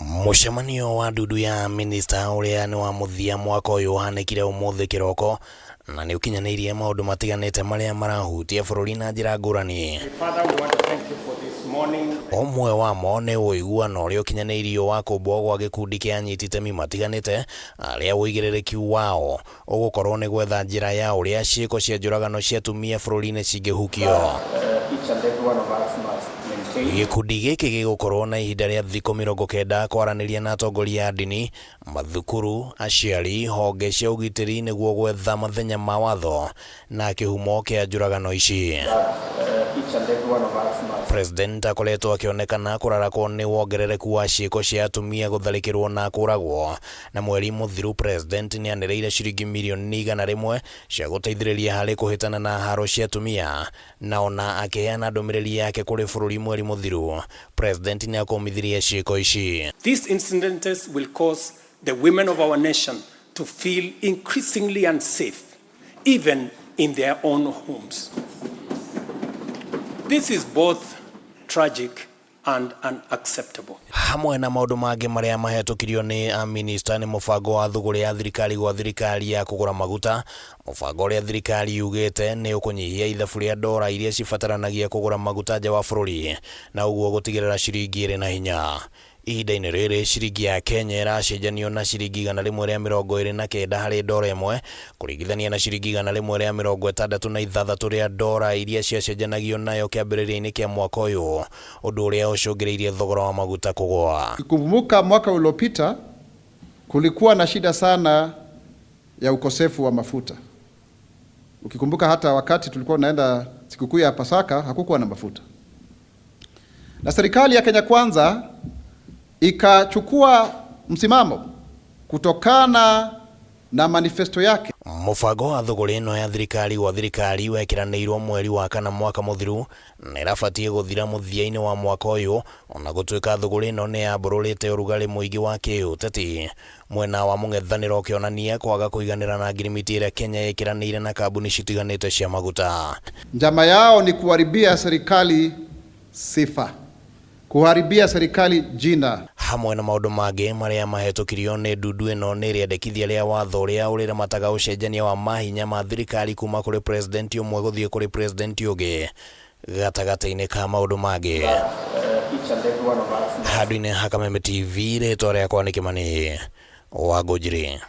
Mũcemanio wa ndundu ya minista ũrĩa nĩ wa mũthia mwaka ũyũ ũhanĩkire ũmũthĩ kĩroko na nĩ ũkinyanĩirie maũndũ matiganĩte marĩa marahutia bũrũri na njĩra ngũrani. Father, we want to thank you for this morning. Ũmwe wamo nĩ ũiguano ũrĩa ũkinyanĩirio wa kũmbwo gwa gĩkundi kĩa anyiti itemi matiganĩte arĩa ũigĩrĩrĩki wao ũgũkorwo nĩ gwetha njĩra ya ũrĩa ciĩko cia njũragano cia atumia bũrũri-inĩ cingĩhukio. Each and every one of us must maintain. Gĩkundi gĩkĩ gĩgũkorwo na ihinda rĩa thikũ 90 kwaranĩria na atongoria a ndini, mathukuru, aciari, honge cia ũgitĩri nĩguo gwetha mathenya ma watho na kĩhumo kĩa njũragano ici. Each and every one of us must President akoretwo akĩonekana kũrarakwo nĩ wongerereku wa ciĩko cia atumia gũtharĩkĩrwo na kũragwo. Na mweri mũthiru President nĩ anĩrĩire ciringi mirioni 100 cia gũteithĩrĩria harĩ kũhĩtana na haro cia atumia. Na ona akĩheana ndũmĩrĩri yake kũrĩ bũrũri mweri mũthiru, President nĩ akũmithirie ciĩko ici. These incidents will cause the women of our nation to feel increasingly unsafe, even in their own homes. This is both tragic and unacceptable. Hamwe na maũndũ mangĩ marĩa mahetũkirio nĩ aminista nĩ mũbango wa thũgũrĩ ya thirikari gwa thirikari ya kũgũra maguta, mũbango ũrĩa thirikari yugĩte nĩ ũkũnyihia ithabu rĩa ndora iria cibataranagia kũgũra maguta nja wa bũrũri na ũguo gũtigĩrĩra ciringi ĩrĩ na hinya. Ihinda-inĩ rĩrĩ ciringi ya Kenya ĩracenjanio na ciringi 129 harĩ ndora ĩmwe kũringithania na ciringi 166 rĩa ndora iria ciacenjanagio nayo kĩambĩrĩria-inĩ kĩa mwaka ũyũ, ũndũ ũrĩa ũcũngĩrĩirie thogora wa maguta kũgũa. Ukikumbuka mwaka uliopita kulikuwa na shida sana ya ukosefu wa mafuta. Ukikumbuka hata wakati tulikuwa tunaenda sikukuu ya Pasaka hakukuwa na mafuta, na serikali ya Kenya Kwanza ikachukua msimamo kutokana na manifesto yake. Mũbango wa thũgũrĩ ĩno ya thirikari gwa thirikari wekĩranĩirwo mweri wa kana mwaka mũthiru na ĩrabatiĩ gũthira mũthia-inĩ wa mwaka ũyũ, ona gũtuĩka thũgũrĩ ĩno nĩ yambũrũrĩte ũrugarĩ mũingĩ wa kĩũteti. Mwena wa mũng'ethanĩro ũkĩonania kwaga kũiganĩra na ngirimiti ĩrĩa Kenya ĩkĩranĩire na kambuni citiganĩte cia maguta. Njama yao ni kuharibia serikali sifa, kuharibia serikali jina. Hamwe na maũndũ mangĩ marĩa mahetũkirio nĩ ndundu ĩno nĩ rĩendekithia rĩa watho ũrĩa ũrĩramataga ũcenjania wa mahinya ma thirikari kuma kũrĩ president ũmwe gũthiĩ kũrĩ president ũngĩ gatagatĩ-inĩ ka maũndũ mangĩ. Each and every one of us Handũ-inĩ ha Kameme TV, rĩtwa rĩakwa nĩ Kĩmani wa Ngũnjiri.